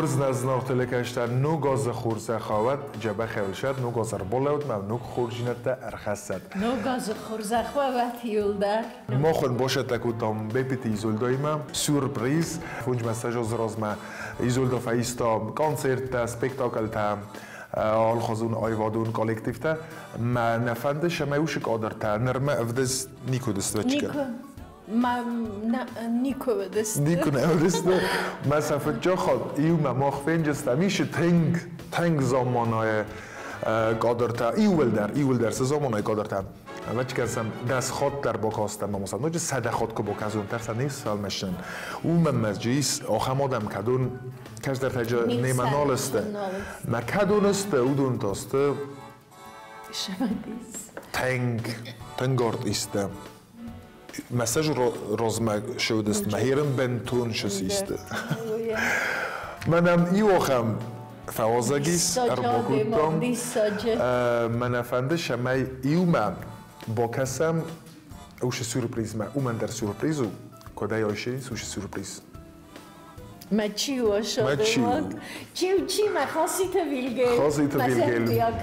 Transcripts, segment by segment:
Хорз нӕ зынаргъ телекӕсджытӕ, ног азы хорзӕх уӕд, дзӕбӕх ӕвзӕр, ног аз ӕрбалӕуд ӕмӕ ног хорздзинӕдтӕ ӕрхӕссӕд. Ног азы хорзӕх уӕд иуылдӕр. Махӕн бацӕттӕ кодтам Беппиты Изольдаимӕ сюрприз. Фондзмӕ азы размӕ Изольда фӕиста концерттӕ, спектакльтӕ, алыхуызон аивадон коллективтӕ. Мӕ нӕ фӕнды, цӕмӕй уыцы кадртӕ нырмӕ ӕвдыст никуы уыдысты. Никуы. Ма никуы уыдысты. Никуы нӕ уыдысты. Мӕ сӕ фыццаг хатт иумӕ мах фенджыстӕм ис тынг, тынг замманайы кадртӕ. Иууылдӕр, иууылдӕр цы замманайы кадртӕ. Ӕвӕццӕгӕн 10 хатт дӕр бакастӕн, мамуса. Ноджы 100 хатт куы бакӕсон, тӕрсӕн не сфӕлмӕсдзӕн. Уымӕн мӕ ис ахӕм адӕм, кӕдон кӕстӕртӕджы немӕ нал сты. Мӕ кӕдон сты, уыдон та сты тынг, тынг артисттӕ. Мӕ размӕ шödest, мӕ херен бентон систы. Мӕнӕн иу ахӕм фӕуазӕг ис, ӕрбакодтам. Мӕнӕ фӕнды, цӕмӕй иумӕ бакӕсӕм уыцы сюрпризмӕ. Уымӕн дӕр сюрприз у, куыдӕй айсынц уыцы сюрприз. Мӕ чи у, Мӕ чи у? Чи у, чи, мӕ Хаситы Вильгельм. Хаситы Вильгельм.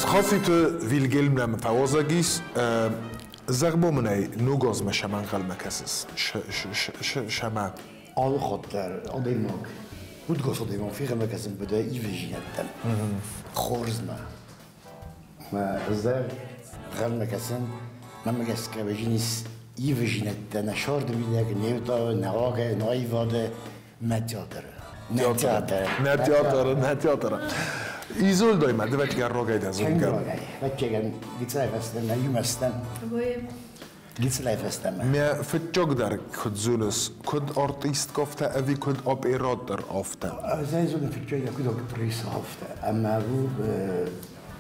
Хаситы Вильгельм нӕм фӕуазӕг ис. Зӕгъ мын ӕй, ног азмӕ сӕм ӕнхъӕлмӕ кӕсыс? Сӕмӕ? Алы хатт дӕр адӕймаг, удгас адӕймаг фенхъӕлмӕ кӕсын быдӕ ивӕзинӕдтӕм. Хорзмӕ. Мӕ ӕз дӕр ӕнхъӕлмӕ кӕсын, мӕнмӕ гӕсгӕ вӕзинис ивӕзинӕдтӕ нӕ сӕрды мидӕг, не вдауы, нӕ уагӕй, нӕ аивады, мӕ театры. Нӕ театры. Нӕ театры, нӕ театры. Изольдой ма дывӕццӕгӕн рогӕй дӕ зонгӕ. Тынг рогӕй. Ӕвӕццӕгӕн гыццылӕй фӕстӕмӕ иумӕстӕн. Гыццылӕй фӕстӕмӕ. Мӕ фыццагдӕр куыд зоныс, куыд артист афтӕ ӕви куыд оператор афтӕ? Ӕз ӕй зонын фыццагдӕр куыд актриса афтӕ, ӕмӕ у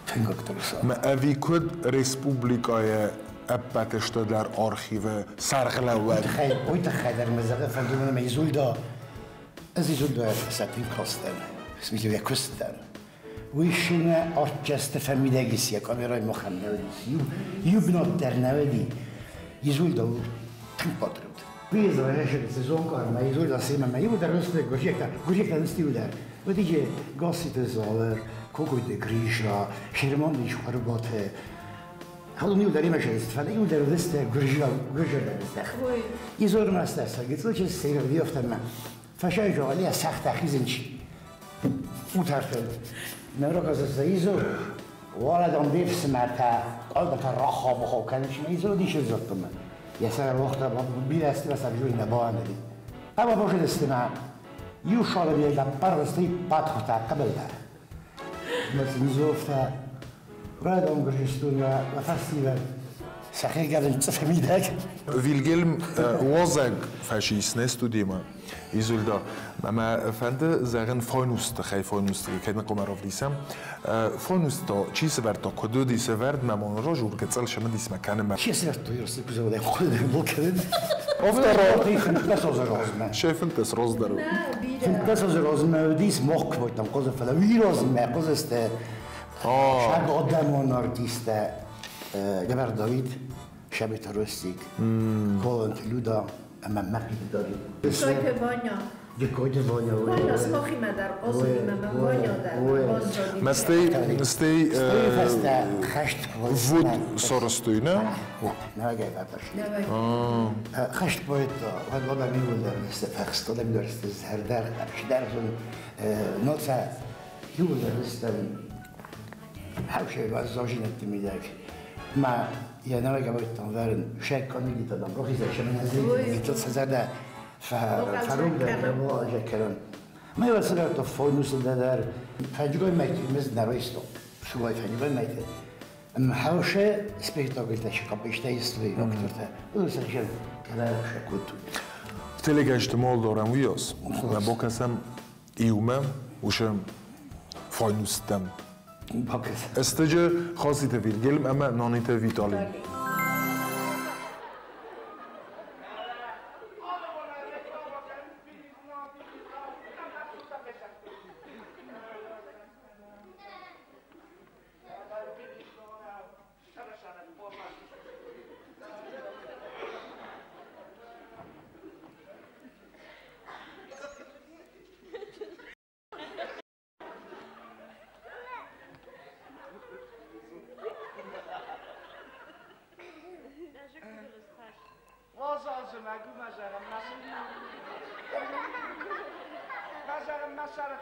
тынг актриса. Мӕ ӕви куыд республикӕйы ӕппӕты стырдӕр архивы сӕргълӕууӕг? Уый тыххӕй дӕр мӕ зӕгъы фӕнды мӕ Изольда, ӕз Изольда сӕ тынг кастӕн, в смысле йӕ куыст дӕр. Уый шинӕ оркестры фӕмидӕг ис, йӕ камерӕйы махӕн нӕ уыдис. Иу бынат дӕр нӕ уыди. Изольда у тынг патриот. Пейзажы сезон карма Изольда семӕ мӕ иу дӕр нысты гуырджиӕгтӕ, гуырджиӕгтӕ нысты иу дӕр. Уыди Гасситы Залыр, Кокойты Гриша, Шерман Ишхарбаты. Халон иу дӕр имӕ сӕдыст, фӕлӕ иу дӕр уыдысты гуырджиаг гуырджиаг Изольда мастер гыццыл сӕйраг Фӕсайзоли сӕхтӕ хизынч. Утарты нырыкъызы изо уӕлӕдон де фсымӕртӕ къуылдымтӕ рахау-бахау кӕнынц изо дисы дзырдтымӕ. Йӕ сӕр уагъта бирӕ сӕ нӕ бауӕндыди. Ӕмӕ базыдысты мӕ иу шалым йӕ лӕппӕрсты патхута хъыбылтӕ. Мӕ сын зофта уӕлӕдон Гуырдзыстонмӕ фӕсивӕд сӕхи гӕрын цъыфы мидӕг. Вильгельм уазӕг фӕсис не студимӕ. Изольда, мӕ фӕнды зӕгъын фойнусты хай фойнусты кӕд нхъомӕ равдисӕм. Фойнусто чи сӕвӕрдта, куыд уыди сӕвӕрд, мӕ мон разур гыццыл сымыдисмӕ кӕны мӕ. Чи сӕвӕрдтой, ерсы куы хъуыды кӕнын. Автор 15 азы размӕ. Се 15 раздӕр. 15 азы размӕ уыдис мах куы бадтам хъуызы, фӕлӕ уый размӕ хъуызысты саг адӕмон артисттӕ Габар Давид, Шабиты Ростик, Колонты Люда ӕмӕ Мӕхъиты Давид. Дикойты Ваня. Дикойты Ваня. Ваня смахимӕ дӕр хъуызыдимӕ, мӕ Ваня дӕр баззади. Мӕ стӕй, стӕй фӕстӕ хӕст вуд сарӕзтой, нӕ? Нӕуӕгӕй баппӕрстой. Хӕст поэтта, уӕд уӕдӕм иууылдӕр сты фӕхст, уӕдӕм дӕр сты зӕрдӕр, ӕфсдӕрзон, ноцӕ иууылдӕр стӕм хӕвсӕй уӕззаузинӕдты мидӕг. Ма йӕ нӕуӕгӕй бавдтон вӕрын, шӕкка мидитадам, рохизӕй шӕмӕнӕзӕй гыццыл сӕ зӕрдӕ фӕрогдӕр кӕнын. Ма йӕ цыдӕртӕ фойнусы дӕр фӕнджыгой мӕйты мыз нӕ райстон. Сувай фӕнджыгой мӕйты. Хӕвсӕ спектакльтӕ шкапиштӕ истой актертӕ. Уыдон сӕ кӕлӕ кодтой. Телегӕсты молдорӕм уыйас. Мӕ бакӕсӕм иумӕ уыцы фойнустӕм. Ӕстӕджы Хаситы Вильгельм ӕмӕ Наниты Виталий.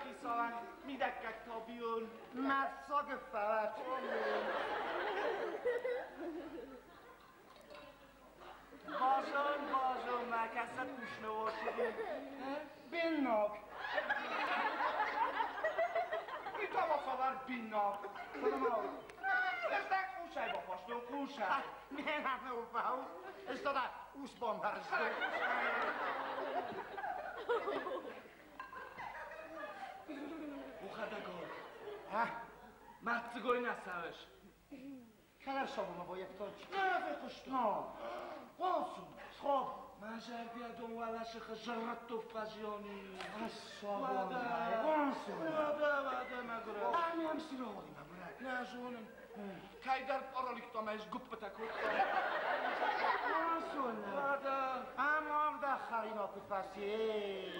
хицауӕн мидӕггӕгтӕ бийон. Мӕ фӕлӕт. Базон, базон, мӕ кӕсӕг кушнавошиди. Биннаг. Итава биннаг. Ez kúsájba faston, kúsáj. Miért nem ufau? Ez toda usbombarsto. Ухадагор. Ha? Мацгой насавеш. Хорошо бы мы боякточ. Не выхушно. Консум, схоб. Мажар дон валаших жратов пажиони. Асобон. Консум. Вада, вада, магура. Ами амсироли магура. Не жонам. Кайдар паролик тома иш гуппата кут. Консум. Вада. Ам да харина кутпаси.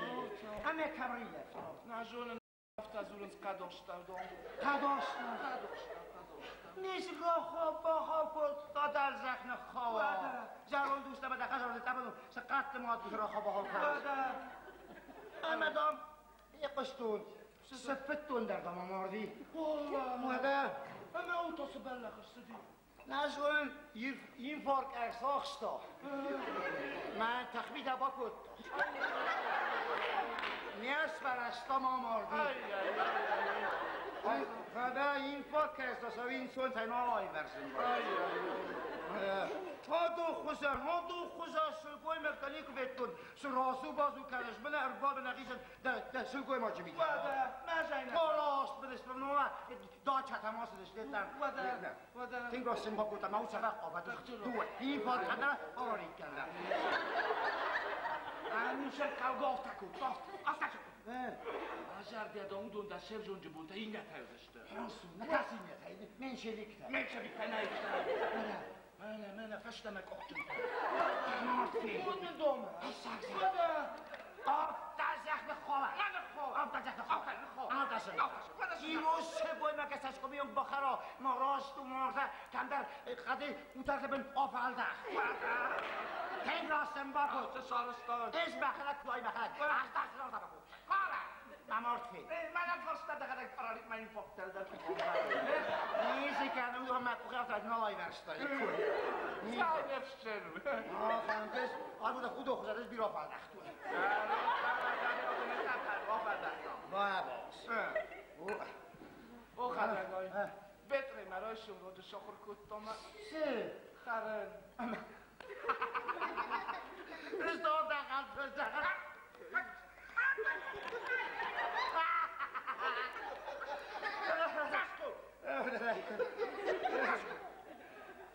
Аме камрилев. Не жонам. Автазурынс кадоштав дон. Кадошта. Кадоштав, кадоштав. نیست راه با کد در زخن خواه. جرون دوست بده خزر تبدو سقط ما تو راه با کد. امدام يقشتون سفتون در دم ماردي. والله. ماذا؟ اما اوتوس بلغ السدي. نزول ينفرق ارساخستا. من تخبیت با کد. نیاز برستا ما ماردی. Kada infarkt zijn ها دو خسر سلگوی مکانیک ویتون سراسو بازو کردش من ارباب نقیشن ده سلگوی ما جمی وada ما جاینا. راست بدش من دا چتماس دش دیدم وada وada. تینگاسیم با گفتم ما سبق قابت دو اینفارک کردن آراری کردن. Анушер калгофта ку. Афта ку. Ажар диадон дон да шевжон жибунта инга тайзашты. Nasıl? Ne kasin ya? Menşelikte. Menşevikte ne işte? Mana mana fashlamak oqchim. Martin. Uni doma. Vada. Avtazaklı xova. Avtazaklı xova. Avtazaklı. İvo seboy makasas komiyon bakhara. Ma rost marda kandar qadi utarda ben opalda. Ten rostım bakut. Sarıstan. Ez bakhala kuy bakhala. Avtazaklı orada bakut. Qara. Mamortfi. Mana kosta da paralik ma infoktelda. Neyse kendimi ama kukarta nolay versta. Salnefşer. Ah, kantes. Arbuda kudo khuzades bir opalda. Babos. O khadagay. Betre marashum rod shokhur kuttoma. Se. Xaran. Rısto da kaldı.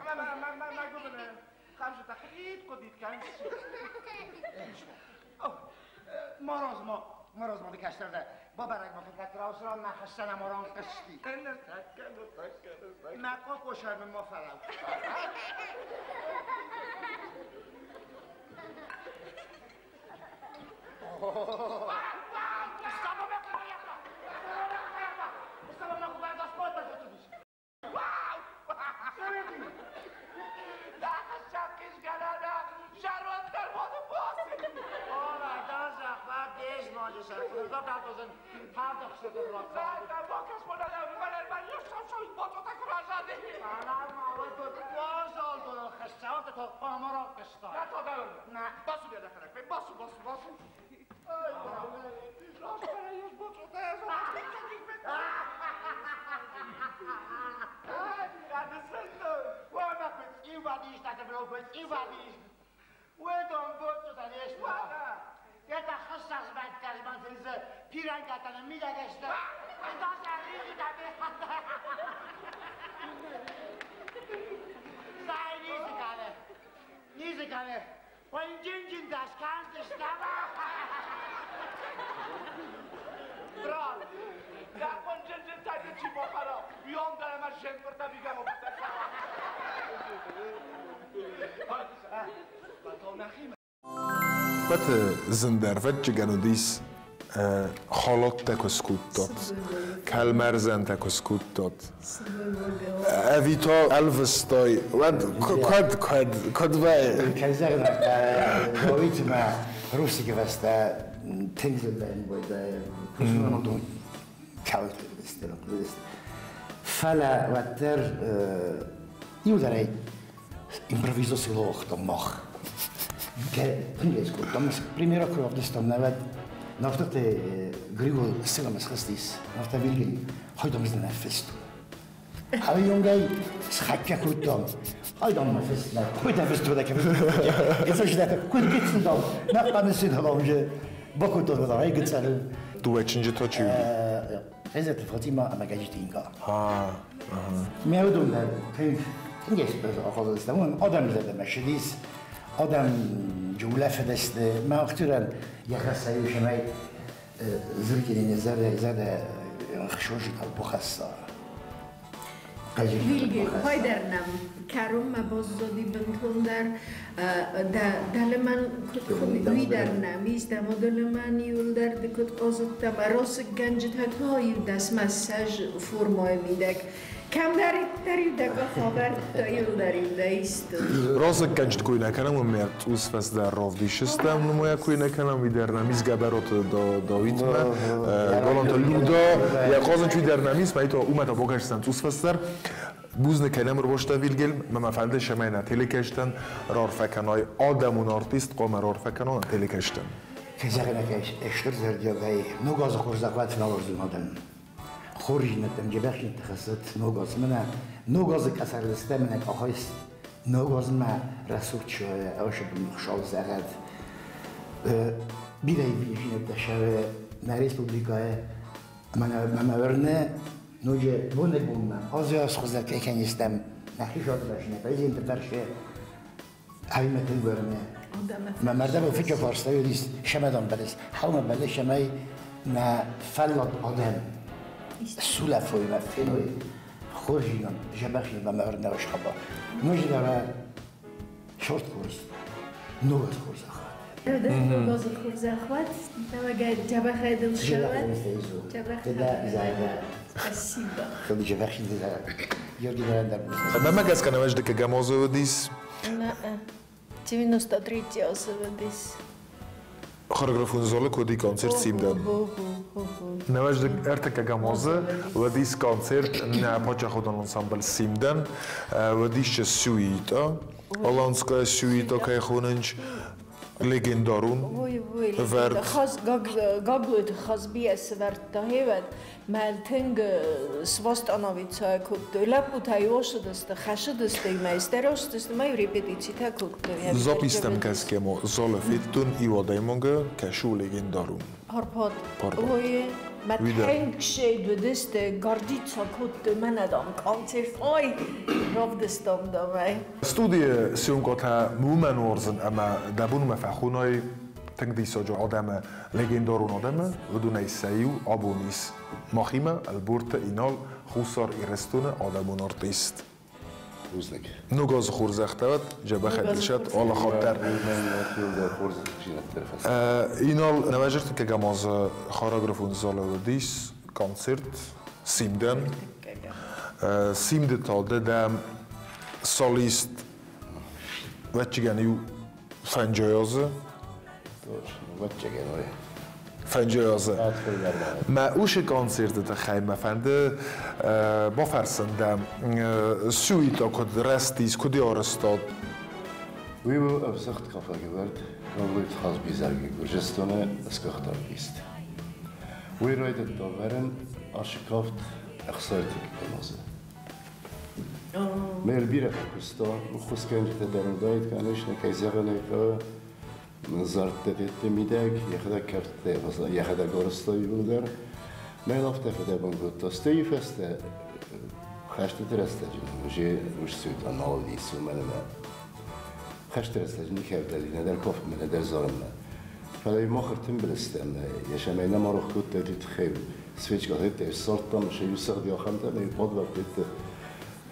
ما ما ما ما ما قبل خمسة تحقيق قديت كان. Marazma ما dikəşlərdə babaraq ma fikrat ma xəstənə moran qışdi. Ma qoşarım ma falan. Зындӕр фӕтчыгӕн уыдис халаттӕ куы скодтат, кӕлмӕрзӕнтӕ куы скодтат. Ӕви та ӕлвыстай, уӕд куыд, куыд, куыд вӕййы? Kan zeggen dat ooit maar rustige was daar Tinselland bij de Уыдон кӕуылты уыдысты. Фӕлӕ уӕддӕр иударӕй импровизаци мах. Тынг кодтам. Примера куы равдыстам, нӕвӕд нафтате Григол сценамӕ схызтис, нафта Вильгельм, хайдам зна фесту. Хавионгай схакка кодтам. Хайдам ма фест, куыд фесту да кӕм. Ецо куыд гитсындам, на панесин халамже бакодтам да ай гитсалу. Дыууӕ чынджы та чи уыди? Резеты Фатима ӕмӕ Гӕджиты Инга. А, Мӕ уыдон дӕр тынг тынг ахъазыдысты. Адӕм зӕрдӕмӕ ссыдис, адӕм улӕфыдысты. Мӕ актерӕн йӕ хӕссӕй усӕмӕй зрителей зӕрдӕ зӕрдӕ хсожитал бахӕсса. Вилги, хайдӕр нӕм кӕронмӕ баззади бынтондӕр, дӕлӕмӕн куыд уый дӕр нӕм ис, дӕ модӕлӕмӕн иуылдӕр ды куыд хъазыдтӕ, расыггӕнджытӕ та иу дӕсмӕ ссӕдз формӕйы мидӕг. Кӕмдӕриддӕр-иу дӕ къах авӕрдта, иуылдӕр-иу дӕ исты. Расыггӕнджыты кой нӕ кӕнӕм, уымӕ цъус фӕстӕдӕр равдисыстӕм, нымайӕ кой нӕ кӕнӕм, уый дӕр нӕм ис Гӕбӕроты Давидмӕ, Галанты Люда, йӕ хъазын чи дӕр нӕм ис, мӕ уымӕ та бакӕсдзӕн цъус фӕстӕдӕр. Бузныг кӕнӕм ӕрбаста Вильгельм, мӕ мӕ фӕнды, цӕмӕй нӕ телекӕсджытӕн раарфӕ кӕнай адӕмон артист, хъуамӕ раарфӕ кӕнон нӕ телекӕсджытӕн. Кӕй зӕгъын ӕй, стыр зӕрдиагӕй ног азы хорзӕх уӕд фӕлӕуырдзын адӕм. Хорздзинӕдтӕм джебӕхсинты хӕссӕд ног аз. Мӕнӕ ног азы къӕсӕрыл мӕнӕ къахӕй ног азмӕ рӕсугъд ӕвӕсыбын Хуыцау зӕгъӕд. Бирӕ ивддзинӕдтӕ сӕвӕры нӕ республикӕйы мӕ уырны, ноджы бонӕй-бонмӕ азы-аз хуыздӕр кӕй кӕнистӕм нӕхи зӕрдӕ президенты фӕрсы ӕви тынг уырны. Мӕ мӕрдӕбыл фыццаг фарста уыдис шӕмӕдон бӕлас. Хъӕумӕ бӕлас шӕмӕй нӕ фӕллад адӕм сулӕфой мӕ феной хорздзинад, дзӕбӕхдзинад мӕ уырны хабар. Ноджы дӕр шорт хорз, ног аз хорзӕх уӕд. Ног азы хорзӕх уӕд, дзӕбӕхӕй дыл ссӕуӕд. Спасибо. Мӕнмӕ гӕсгӕ нӕ дыккӕгӕм азы уыдис. 93 азы уыдис. Хореографон залы куы уыди концерт Симдӕн. Нӕвӕздыг ӕртыккӕгӕм азы уыдис концерт нӕ паддзахадон ансамбль Симдӕн. Уыдис сюита, Аланская сюита кӕй хонынц, легендарон. Ой, ой, Вӕрд. Гаглойты Хазби сӕвӕрдта хевӕд, мӕ тынг свастановиться кодтой. Лӕппутӕ осыдысты, хӕсыдысты, мӕ осыдысты, мӕ репетицитӕ кодтой. Запистӕм гӕсгӕ ма залы федтон иу адӕймагы, кӕсы у легендарон. Парпат. Парпат. Ой, мӕ Уый дӕр. тынг шейд уыдысты, гордиться кодтой, мӕнӕ дам концерт, ой, равдыстам давай. Студийы съемкӕтӕ уымӕн уарзын ӕмӕ дӕ бонмӕ фӕхоной тынг диссаджы адӕмы, легендарон адӕмы, уыдонӕй сӕ иу абон ис махимӕ, Ӕлборты Инал, Хуссар Ирыстоны адӕмон артист. Бузныг. Ног азы хорзӕхтӕ уӕд, дзӕбӕхӕй дысӕт, алы хатт дӕр. Инал, нӕвӕзӕртыккӕгӕм азы хореографон залы уыдис концерт Симдӕн. Симды та ды дӕ солист ӕвӕццӕгӕн иу фӕнджай азы. Ӕвӕццӕгӕн, ой. Фӕнджай азы. Мӕ уыцы концерты тыххӕй мӕ фӕнды бафӕрсын дӕ, сюита куыд рӕзтис, куыд арӕзтад? Уый у ӕвзыгъд кафӕгӕвӕрд Гаглойты Хазби заргӕ Гуырдзыстоны сгуыхт артист. Уый райдыдта вӕрын ашы кафт ӕхсӕртыккӕгӕм азы. Мэр бирӕ фӕкуыста, ӕххуысгӕнджытӕ дӕр уыдаид, конечно, кӕй зӕгъын ӕй хъӕуы, зардтӕ дӕтты мидӕг, йӕхӕдӕг кӕфтытӕ, йӕхӕдӕг арӕзта иууылдӕр. Мӕн афтӕ фыдӕбон кодта. Стӕй фӕстӕ хӕстыты рӕстӕджы уже уысцуйта нал уыдис, уымӕн ӕмӕ хӕсты рӕстӕджы никӕй ӕвдӕлди нӕдӕр кафынмӕ, нӕдӕр зарынмӕ. Фӕлӕ мах ӕртымбыл стӕм, йӕ сӕмӕй нӕ ма рох кодта, уый тыххӕй свечка тедта, ссардтам, сӕ иу сыгъди ахӕмтӕ, ӕмӕ иу подвал тедта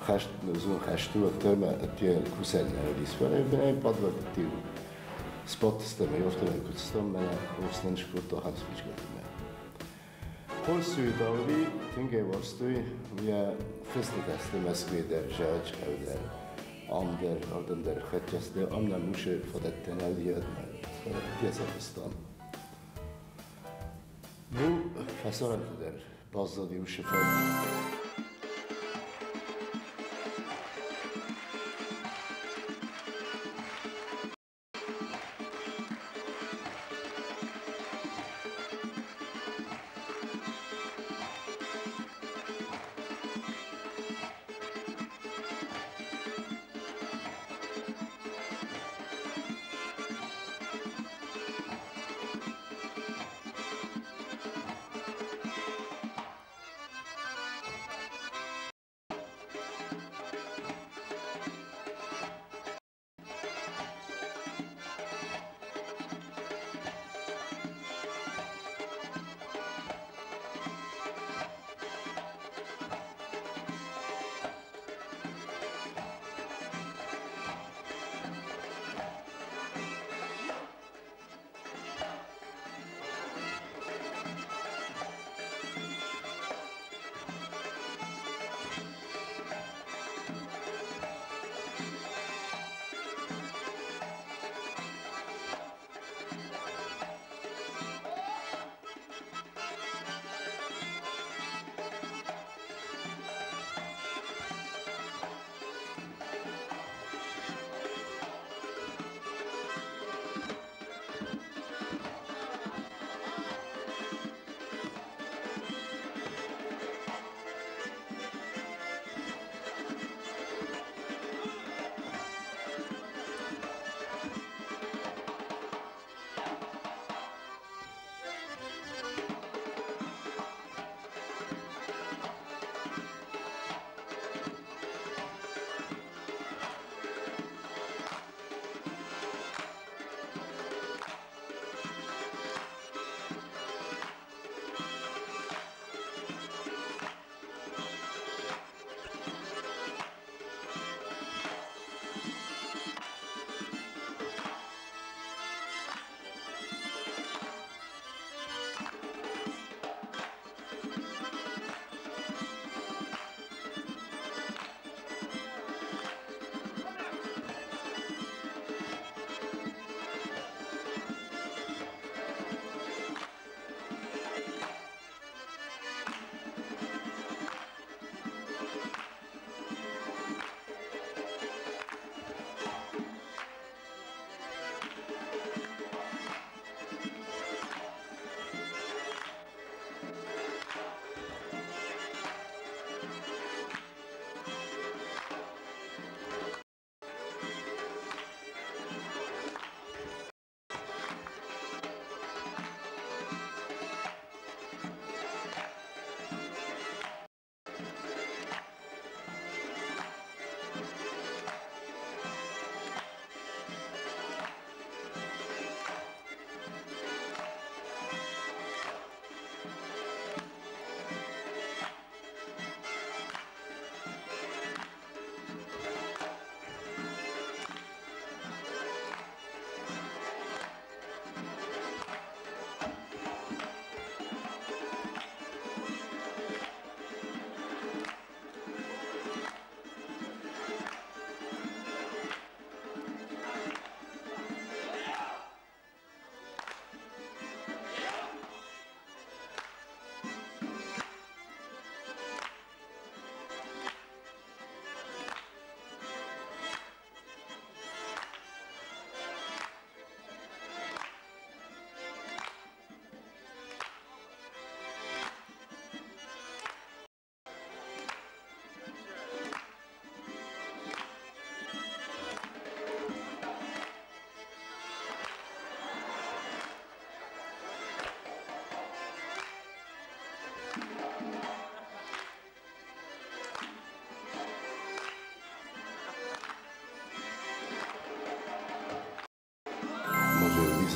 хӕст, зон хӕсты уӕддӕр ма ӕдде кусӕн нӕ уыдис. Фӕлӕ бынӕй подвал тедта сбадтыстӕм, афтӕмӕй куыстам, мӕнӕ рухс нын скодта ахӕм свечкатимӕ. Хорз суета уыди, тынг ӕй уарзтой, йӕ фыстытӕ сты Мӕскуыйы дӕр, Зӕрӕджыхъӕуы дӕр, ам дӕр, ардӕм дӕр хӕццӕ сты, ам нӕм уыцы фадӕттӕ нӕ уыди, фӕлӕ сӕ фыстам. Ну, фӕсарӕнты дӕр баззад иу сыфӕг.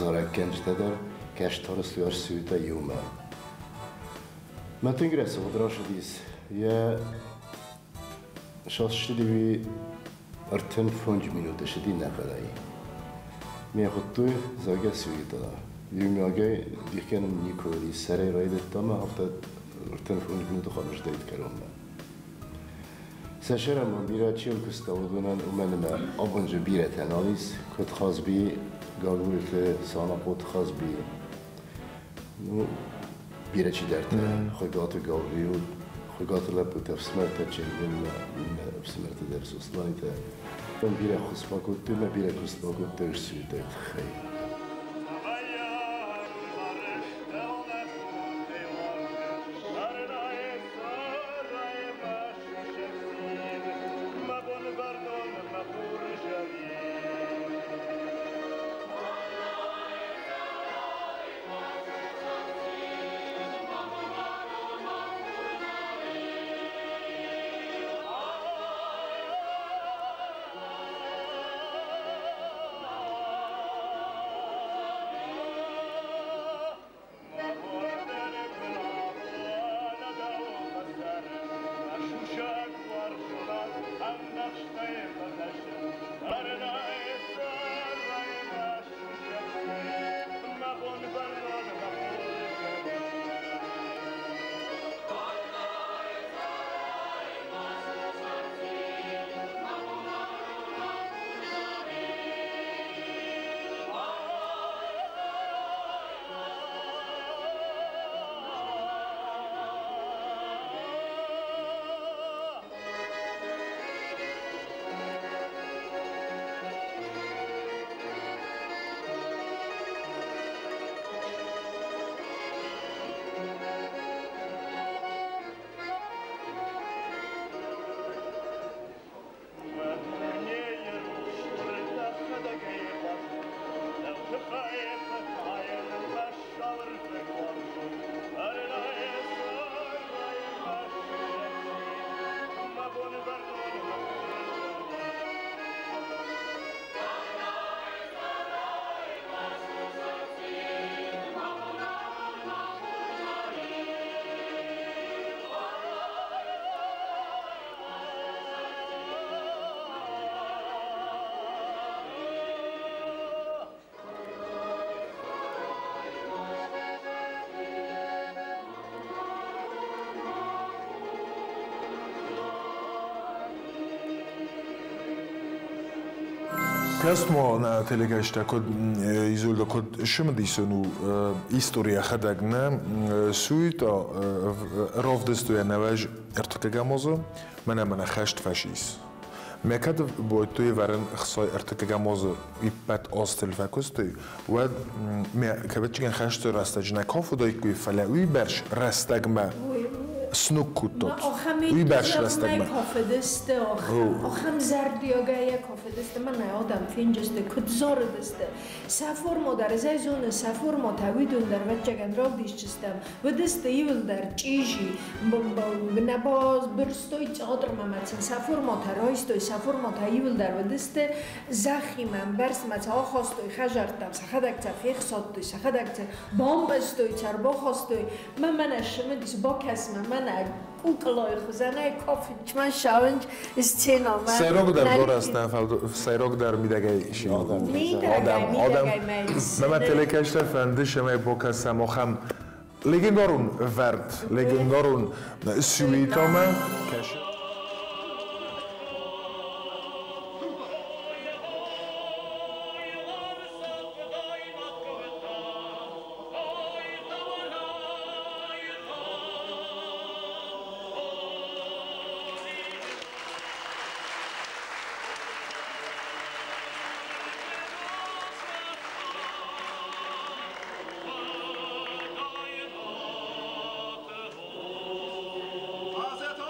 Зарӕггӕнджытӕ дӕр кӕстӕры ӕрцыдта иумӕ. Мӕ тынг рӕсугъд рацыдис. Йӕ састыди 35 минуты сыди нӕхъӕнӕй. Ме хуыдтой, зӕгъгӕ, сюита. Иумиагӕй дих кӕнын никуы уыди. Сӕрӕй райдыдта ӕмӕ афтӕ 35 минуты хъуамӕ здӕхт кӕронмӕ. Сӕ сӕрӕн бирӕ чи куыста, уыдонӕн уымӕн ӕмӕ абонджы бирӕтӕ нал ис, куыд Хазби, Гаглойты, Санахъоты Хазби. Ну, Бирӕ чидӕртӕ, Хуыгаты Гаврил, Хуыгаты лӕппутӕ, ӕфсымӕртӕ Чермен, иннӕ ӕфсымӕртӕ дӕр Сосланитӕ. Бирӕ ӕххуыс бакодтой мӕ бирӕ куыст бакодтой сюитӕйы тыххӕй. Кӕст-ма нӕ телекӕсджытӕ, куыд Изольда, куыд цымыдисон у истори йӕхӕдӕг нӕ суйта равдыстой нӕвӕз ӕртыккӕгӕм азы, мӕнӕ хӕст фӕсис. Мӕ кӕд бойтой вӕрын хсай ӕртыккӕгӕм азы иппӕт азтыл фӕкуыстой, уӕд мӕ кӕвӕччыгӕн хӕсты рӕстӕджы нӕ кафыдаиккой, фӕлӕ уый бӕрц рӕстӕгмӕ сног кодтат. Уый бӕрц рӕстӕгмӕ. Ахӕм зӕрдиагӕй кафыдысты, мӕнӕ адӕм фенджысты, куыд зарыдысты. Сӕ форма дӕр, ӕз ӕй зонын, сӕ форматӕ уыдон дӕр ӕвӕццӕгӕн равдисдзыстӕм. Уыдысты иуылдӕр чъизи, нӕ бырстой цатырмӕ мӕ сын сӕ форматӕ райстой, сӕ форматӕ иуылдӕр уыдысты зӕххимӕ ӕмбӕрзтмӕ сӕ ахастой хӕдзӕрттӕм, сӕхӕдӕг сӕ фехсадтой, сӕхӕдӕг сӕ бамбӕрзтой, сӕ ӕрбахастой. Мӕ мӕнӕ цымыдис, бакӕс-ма, мӕнӕ куклайы хуызӕнӕй кафынч, мӕ ссӕуынч сценӕмӕ. Сӕйрагдӕр горӕстӕн, сӕйрагдӕр мидӕгӕй Мидӕгӕй, мидӕгӕй мӕ Мӕ телекӕсджытӕ фӕнды, цӕмӕй бакӕсӕм ахӕм легендарон вӕрд, легендарон сюитамӕ. Кӕсы. Azet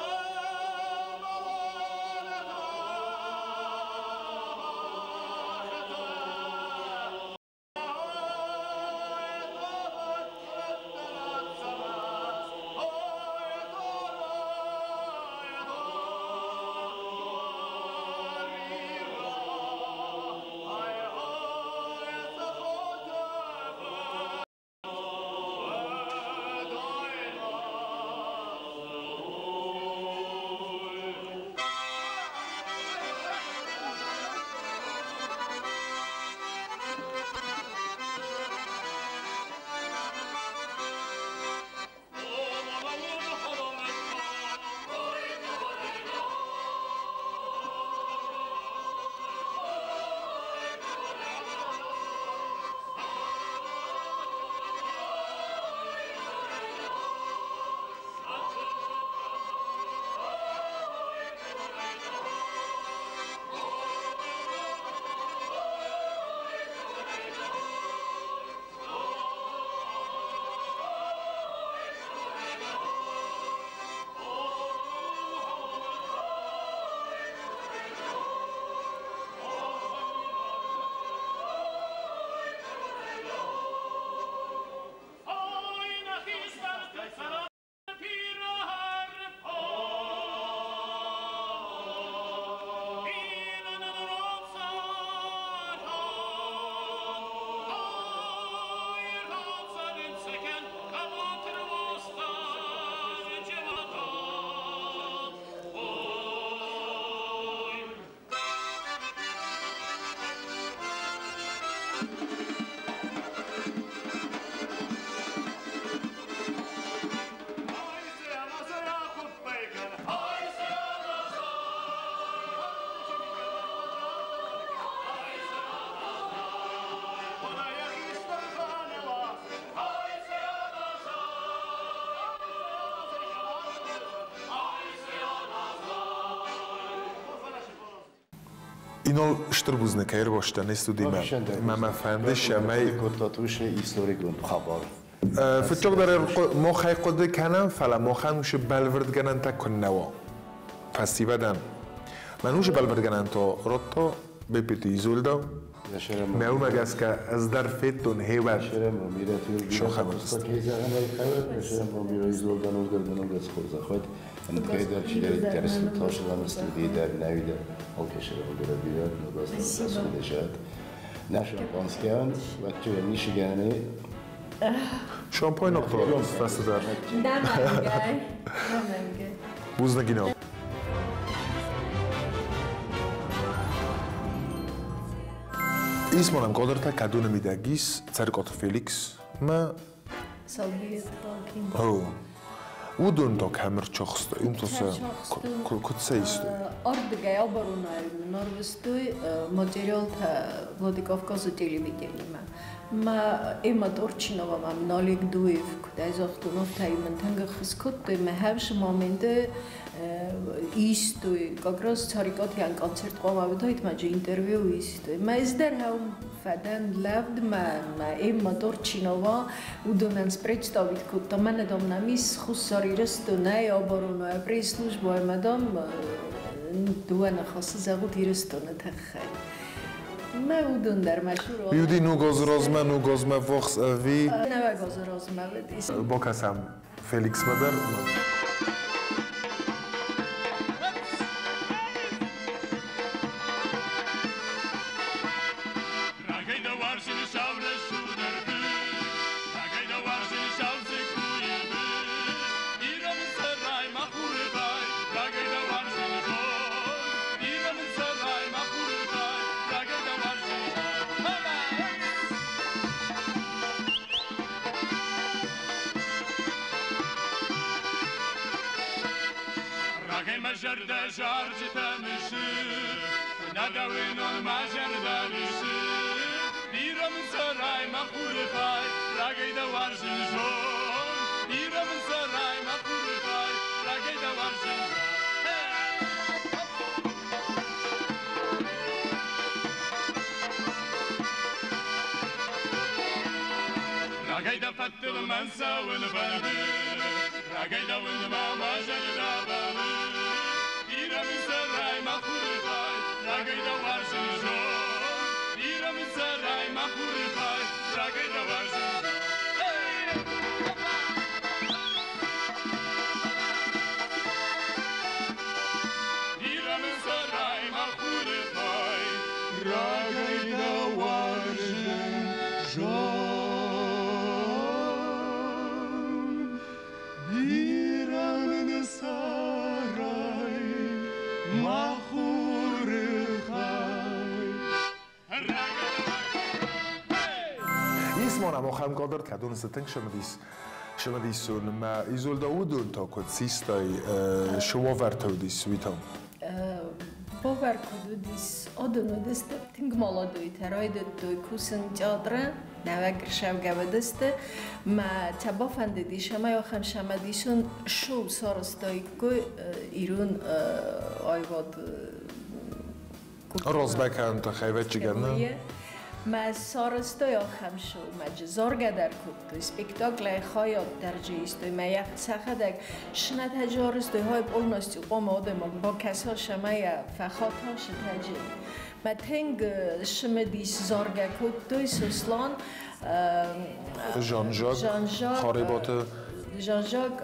Инал, стыр бузныг, кӕй ӕрбацыдтӕ нӕ студимӕ. Мӕ мӕ фӕнды, цӕмӕй Кодтат уыцы историкон хабар. Фыццагдӕр махӕй хъуыды кӕнӕм, фӕлӕ махӕн уыцы бӕлвырдгӕнӕнтӕ куыннӕ уа. Фӕсивӕдӕн. Мӕн уыцы бӕлвырдгӕнӕнтӕ радта Беппиты Изольда. Мӕ уымӕ гӕсгӕ ӕз дӕр федтон хевӕд. Кайдар чидериддер студийы дӕр, нӕуи дӕр алкӕсӕр бирӕ бирӕ ногаз Ne шампанскийӕн, вӕтчы нишигӕни. Шампайнаг fesztivál. Nem engedj. Nem engedj. Бузныг, Инал. Ис ма нӕм кадртӕ, кӕдоны мидӕг ис Цӕрыкъаты Феликс мӕ О. Уыдон та кӕм ӕрцахстой? Уым та сӕ куыд сӕ истой? Ардыгӕй оборонайы мын арвыстой материалтӕ Владикавказы телевидениемӕ. Мӕ Эмма Торчинова мӕм Олег Дуев, куыд ӕй загътон, афтӕ мын тынг ӕххуыс кодтой. Мӕ хӕвсы моменты истой, как раз Царикатӕн концерт хъуамӕ уыдаид, мӕ джы интервью истой. Мӕ ӕз дӕр хӕум фӕдӕн лӕвд, мӕ Эмма Торчинова уыдонӕн спредставить кодта. Мӕнӕ, дам, нӕм ис Хуссар Ирыстонӕй оборонайы пресс-службӕ ӕмӕ, дам, дыууӕ ныхасы зӕгъут Ирыстоны тыххӕй. Мӕ уыдон дӕр мӕ шуро. Уыди ног азы размӕ, ног азмӕ ввахс ӕви? Нӕуӕг азы размӕ уыдис. Бакӕсӕм Феликсмӕ дӕр. Рагӕй дӕ уарзын, сау рӕсугъд ӕрфыг, Рагӕй дӕ уарзын, сау дзыккуйы бын. Ирӕ мын цӕрай, мӕ хуры хай, Рагӕй дӕ уарзын, зон. Ирӕ мын цӕрай, мӕ хуры хай, Рагӕй дӕ уарзын, зон. Мама! Рагӕй мӕ зӕрдӕ зарджытӕ мысы, Куы нӕ дӕ уынон, мӕ зӕрдӕ рысы. Бирӕ мын цӕрай, мӕ хуры хай, Рагӕй дӕ уарзын, зон. Бирӕ мын цӕрай, мӕ хуры хай, Рагӕй дӕ уарзын, зон. Рагӕй дӕ фӕдтыл мӕн цӕуын фӕнды, Рагӕй дӕ уындмӕ мӕ зӕрдӕ бӕллы. Бирӕ мын цӕрай, мӕ хуры хай, Рагӕй дӕ уарзын, зон. Бирӕ мын цӕрай, мӕ хуры хай, Рагӕй дӕ уарзын, зон. Бирӕ мын цӕрай, мӕ хуры хай, Рагӕй дӕ уарзын, зон. Бирӕ мын цӕрай, мӕ хуры хай. Рагӕй дӕ уарзын, Ис ма нӕм ахӕм кадртӕ, кӕдоны цы тынг цымыдисон мӕ Изольда, уыдон та куыд систай, цы уавӕрты уыдис, уый та? Бавӕр куыд уыдис, адон уыдысты тынг молодойтӕ, райдыдтой кусын театры, нӕуӕг ӕрсӕвгӕ уыдысты. Мӕ цӕ бафӕндыдис, ӕмӕ ахӕм цымыдисон шоу сарӕзтаиккой ирон аивад Размӕ кӕнын тыххӕй, ӕвӕццӕгӕн, нӕ? Мӕ сарӕзтой ахӕм шоу, мӕ джы заргӕ дӕр кодтой, спектаклӕй хайад дӕр джы истой, мӕ сӕхӕдӕг сынӕтӕджы арӕзтой, хай полностью хъуамӕ адӕймаг бакӕса, цӕмӕй йӕ фӕхата сытӕджы. Мӕ тынг цымыдис заргӕ кодтой Сослан, Жан-Жак, Жан-Жак, Харебаты. Жан-Жак,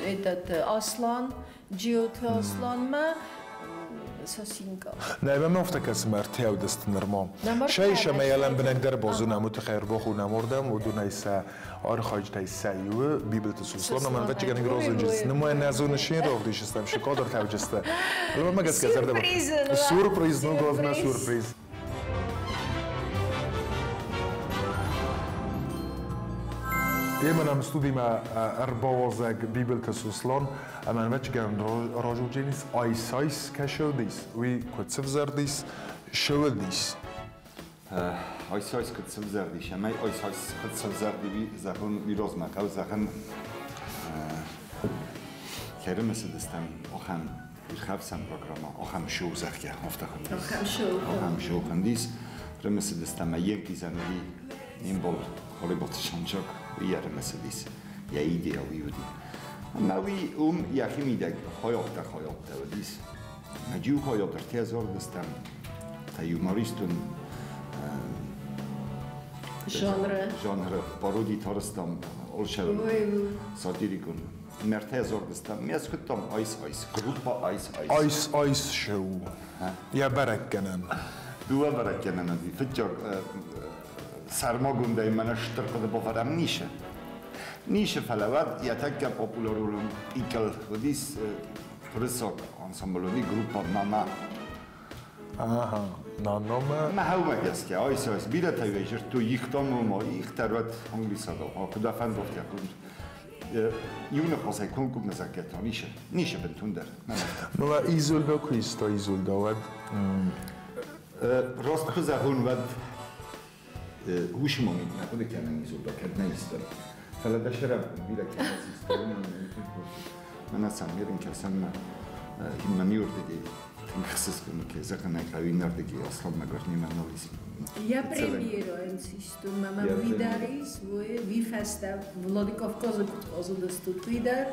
этот Аслан, Джиоты Асланмӕ, Сосинка. Нӕ, мӕм афтӕ кӕсы, мӕ ӕртӕ уыдысты нырма. Нӕма Сӕ ӕртӕ сӕмӕ уыдысты. лӕмбынӕгдӕр базонӕм, уый тыххӕй ӕрбахонӕм уырдӕм, уыдонӕй сӕ архайджытӕй сӕ иуы, Бибылты Сослан, ӕмӕ ӕвӕццӕгӕн розынджытс. Нымайӕн нӕ зоны се равдисыстӕм, шы кадртӕ уыдысты. Мӕ гӕсгӕ зӕрдӕ Сюрприз! Сюрприз, ну главное сюрприз. Ема нам студимӕ ӕрбауазӕг Бибылты Сослан, ӕмӕ ӕвӕццӕгӕн разудженис айсайс кӕсӕудис, уый куыд сывзӕрдис, шыуыдис. Айсайс куыд сывзӕрдис, ӕмӕ айсайс куыд сывзӕрди, зӕгъын, уый размӕ хъӕуы зӕгъын, кӕрымысыдыстӕм ахӕм ирхӕфсӕн программӕ, ахӕм шоу, зӕгъгӕ, афтӕ хуындис. Ахӕм шоу. Ахӕм шоу хуындис. Рымысыдыстӕм, ӕмӕ Йенкизӕн уыди не мбал Харебаты Санчак, уый ӕрымысыдис, йӕ идея уый уыди. Ӕмӕ уый уым йӕхимидӕг хайадтӕ-хайадтӕ уыдис. Ӕмӕ иу хайад ӕртӕ зарыдыстӕм, та юмористон жанры. Жанры пароди тарыстам алшӕуыл сатирикон. Мӕртӕ зарыдыстӕм. Ме схуыдтам Ice Ice, группа Ice Ice. Ice Ice Show. Йӕ бӕрӕггӕнӕн. Дыууӕ бӕрӕггӕнӕн уыди. Фыццаг сӕрмагондӕй мӕнӕ стыр хъуыды бавӕрӕм нишы. Нишы, фӕлӕ уӕд йӕ тӕккӕ популярон пикыл уыдис уырыссаг ансамбль уыди группа «Нана». Ага, Наномӕ. Мӕ хӕумӕ гӕсгӕ, айс айс, бирӕтӕ дзырдтой их дам ома их дӕр уӕд англисагау, куыд афӕндофтӕ куыд. Иу ныхасӕй комкоммӕ зӕгъгӕ та нишы, нишы бынтондӕр. Мӕ Изольда куы иста Изольда, уӕд Раст куы зӕгъон, уӕд уышы момент нӕ хъуыды кӕнын Изольда кӕд нӕ истон. Фӕлӕ дӕ сӕраппонд бирӕ кӕнӕ систа, мӕнӕ сӕм ерын кӕсӕнмӕ химмӕниуырдыгӕй тынг ӕхсызгон кӕй зӕгъын ӕй хъӕуы иннӕрдыгӕй Асланмӕ горнимӕ нал ис. Я премьеройын систон, мӕ уый дӕр ис, уый фӕстӕ Владикавказы куыд хъазыдыстут, уый дӕр.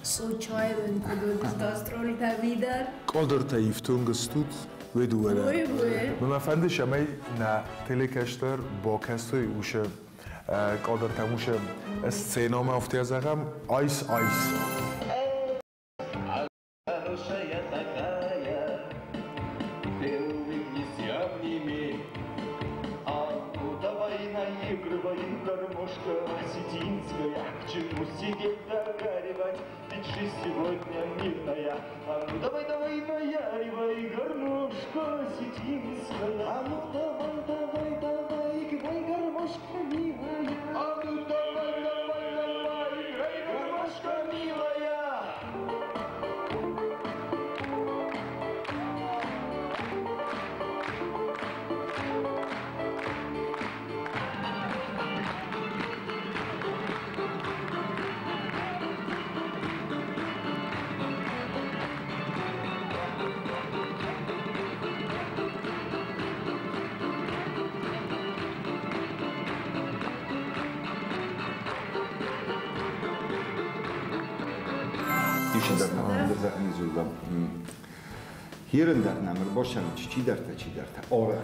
Сочайы куыд уыдис гастрольтӕ, уый дӕр. Кадртӕ ифтонг стут уый дыууӕ дӕр. Уый, уый. Мӕ фӕнды, цӕмӕй нӕ телекӕстӕр бакӕсой уыцы кадртӕм, уыцы сценӕмӕ, афтӕ зӕгъӕм, Ice Ice. Хорошая такая, ты улыбнись и обними. А ну давай наигрывай, гармошка осетинская, к чему сидеть догаривать, ведь жизнь сегодня мирная. А ну давай, давай наяривай, гармошка осетинская. А ну давай, давай, давай, играй, гармошка милая. А ну давай, давай, давай, играй, гармошка милая. Изольда. Hier дӕр нӕм ӕрбасӕнынч чидӕртӕ арӕх.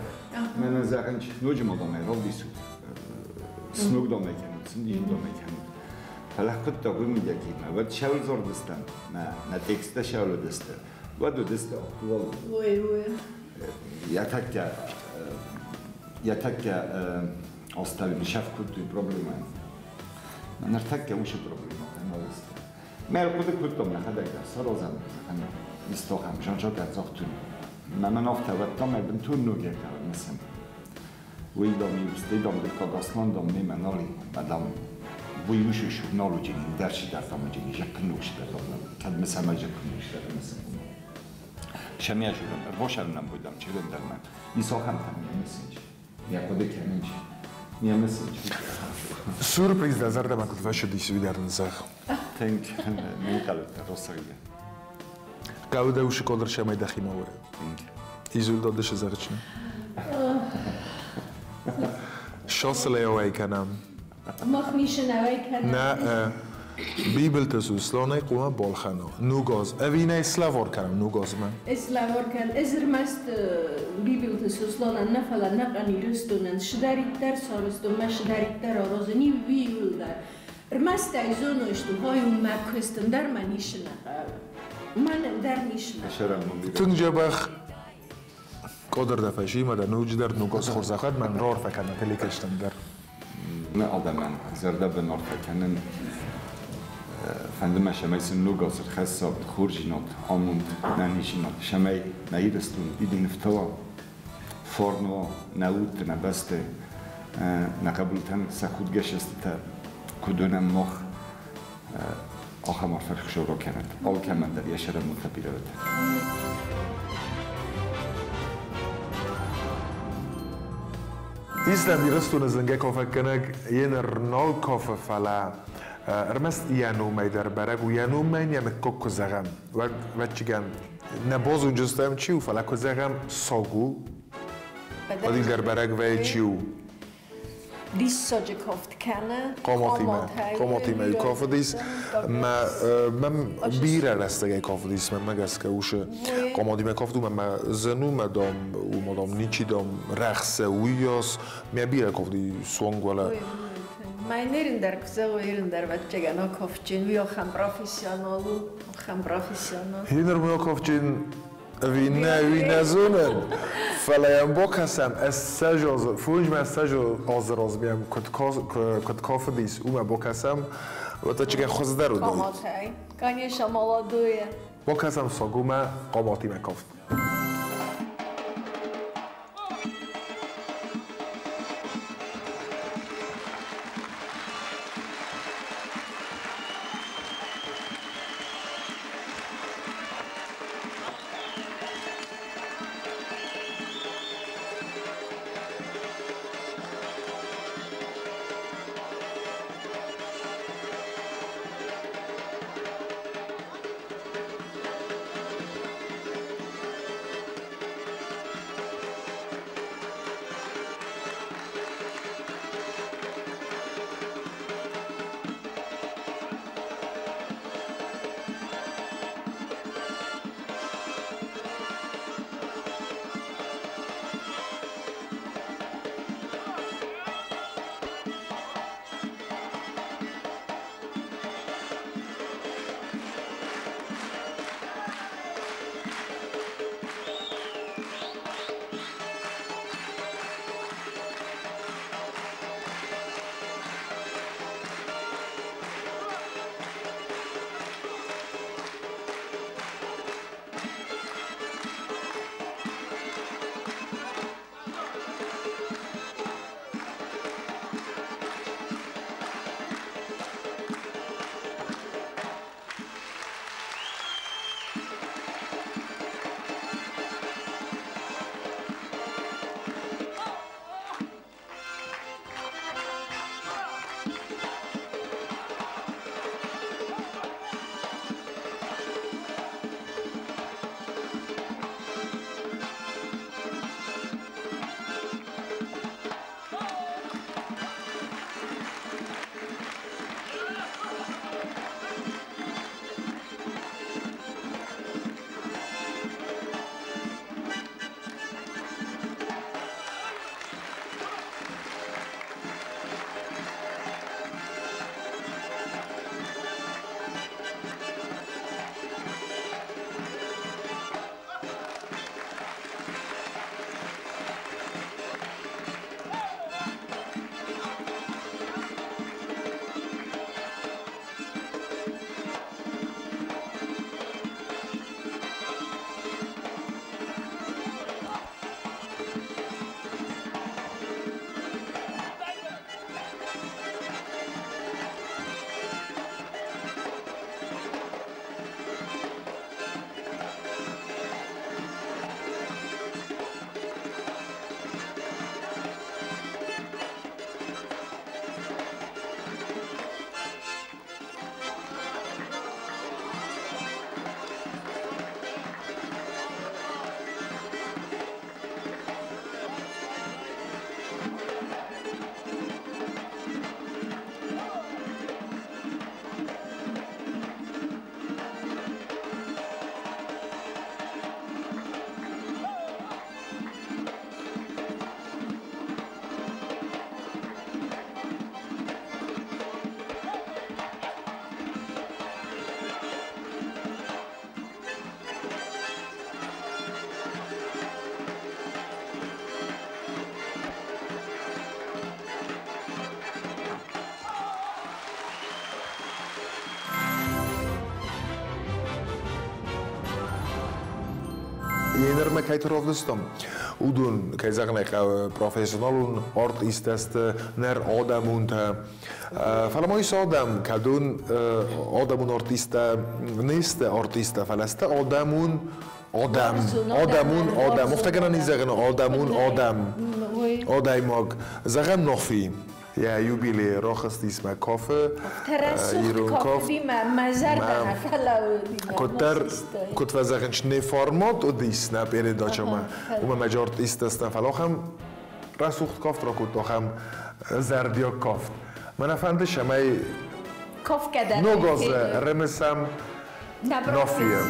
Мӕнӕн зӕгъынч, ноджы ма дам ӕй равдисут. Сног дам ӕй кӕнут, цымдисон дам ӕй кӕнут. Фӕлӕ хъуыддаг уый мидӕг и, мӕ уӕд шӕуыл дзурдыстӕм, мӕ нӕ тексттӕ шӕуыл уыдысты, уӕд уыдысты актуалон. Ой, ой. Йӕ тӕккӕ астӕуы сӕф кодтой проблемӕ. Ныртӕккӕ уыцы проблемӕтӕ нал сты. Мӕ хъуыды кодтам нӕхӕдӕг дӕр саразӕм, зӕгъӕм, истохӕм, Жан-Жак загътон. Мӕ мӕн афтӕ вӕдта, мӕ бынтон ногӕй мысын. Уый дам иу, стӕй дам дыккаг Аслан дам немӕ нал и, мӕ дам уый уышы нал уыджени, ӕндӕр чидӕр дам уыджени, зӕгъ ног чидӕр дам, кӕд мысӕм, ӕй зӕгъ ног чидӕр мысын. Semmi elsőben, vasárnap voltam csöröndörben. Iszakám, mi мысынч. Mi akkor kemény. Mi мысынч. Сюрприз дӕ зӕрдӕмӕ куыд фӕцыдис, уый дӕр нын зӕгъ. Тынг не нхъӕлдтӕн, росагия. Хъӕуы дӕ уышы кадр цӕмӕй дӕхимӕ уа. Тынг. Изольда дышы зӕгъчын. Шоссылӕй ауӕй кӕнӕм. Мах нишын ауӕй кӕнӕм. Нӕ Бибылты Сосланӕй хъуамӕ балхӕна ног аз. Ӕви нӕ слӕвар кӕнӕм ног азмӕ? Слӕвар кӕн. Ӕз ӕрмӕст Бибылты Сосланӕн нӕ, фӕлӕ ӕнӕхъӕн Ирыстонӕн цыдӕриддӕр сарӕзтон, мӕ цыдӕриддӕр аразын, иууылдӕр. Ӕрмӕст ӕй зоной, что хай у мӕ куыст, ӕндӕр мӕ нишы нӕ хъӕуы. Мӕн ӕндӕр нишы нӕ хъӕуы. Тынг дзӕбӕх кадр дӕ фӕсимӕ дӕ ноджыдӕр ног аз хорзӕх уӕд, мӕн раарфӕ кӕн нӕ телекӕсджытӕн дӕр. Нӕ адӕмӕн зӕрдӕбын арфӕ кӕнын. Фӕнды мӕ, цӕмӕй сын ног аз ӕрхӕссат хорздзинад, амонд, ӕнӕниздзинад, цӕмӕй нӕ Ирыстон дидин ӕфтауа, фарн уа нӕ удты, нӕ бӕсты, нӕ хъӕбултӕн сӕ худгӕ цӕстытӕ куыд уынӕм мах, ахӕм арфӕ Хуыцау ракӕнӕд. Алкӕмӕн дӕр йӕ сӕрӕнбонтӕ бирӕ уӕд. Ислам Ирыстоны зынгӕ кафӕггӕнӕг йе ныр нал кафы, фӕлӕ Ӕрмӕст йӕ номӕй дӕр бӕрӕг у, йӕ номӕй йӕ мыггаг куы зӕгъӕм, уӕд, ӕвӕццӕгӕн, нӕ базондзыстӕм чи у, фӕлӕ куы зӕгъӕм Саг у, уӕд дӕр бӕрӕг вӕййы чи у. Диссаджы кафт кӕны. Къаматимӕ, къаматимӕ кафыдис. Мӕ мӕм бирӕ рӕстӕгӕй кафыдис, мӕнмӕ гӕсгӕ усы къаматимӕ кафт у, мӕ зын у, мӕ дам, уымӕ дам ничи дам рӕхсы уыйас. Мӕ бирӕ кафти суанг уӕлӕ. Мӕнӕ дӕр куы зӕгъой, ирын дӕр ӕвӕццӕгӕн акафджын, уый ахӕм профессионал у, ахӕм профессионал. Хиныр мын акафджын ӕви нӕ, уый нӕ зонын, фӕлӕ йӕм бакӕсӕм, ӕссӕдз азы, фондзмӕ ӕссӕдз азы размӕ йӕм куыд кафыдис, уымӕ бакӕсӕм, ӕвӕццӕгӕн хуыздӕр уыдаид. Къаматӕй. Конечно, молодое. Бакӕсӕм Сагумӕ Къаматимӕ кафт. Енырмӕ кӕй равдыстам, уыдон, кӕй зӕгъын ӕй хъӕуы, профессионалон артисттӕ сты, нӕр адӕмонтӕ. Фӕлӕ ма ис адӕм, кӕдон адӕмон артисттӕ не сты артисттӕ, фӕлӕ сты адӕмон адӕм. Адӕмон адӕм. Афтӕ гӕнӕн и зӕгъын, адӕмон адӕм. Адӕймаг. Зӕгъӕм, Нафи. Йӕ юбилейы рахызтис мӕ кафы. Рӕсугъд кафы мӕ зӕрдӕ нӕ фӕлӕууыди. Куыддӕр, куыд фӕзӕгъынц, не формат уыдис нӕ передачӕмӕ, уымӕ мӕ артисттӕ, фӕлӕ ахӕм рӕсугъд кафт ракодта, ахӕм зӕрдиаг кафт. Мӕнӕ фӕнды, цӕмӕй ног азы ӕрымысӕм Нафийы.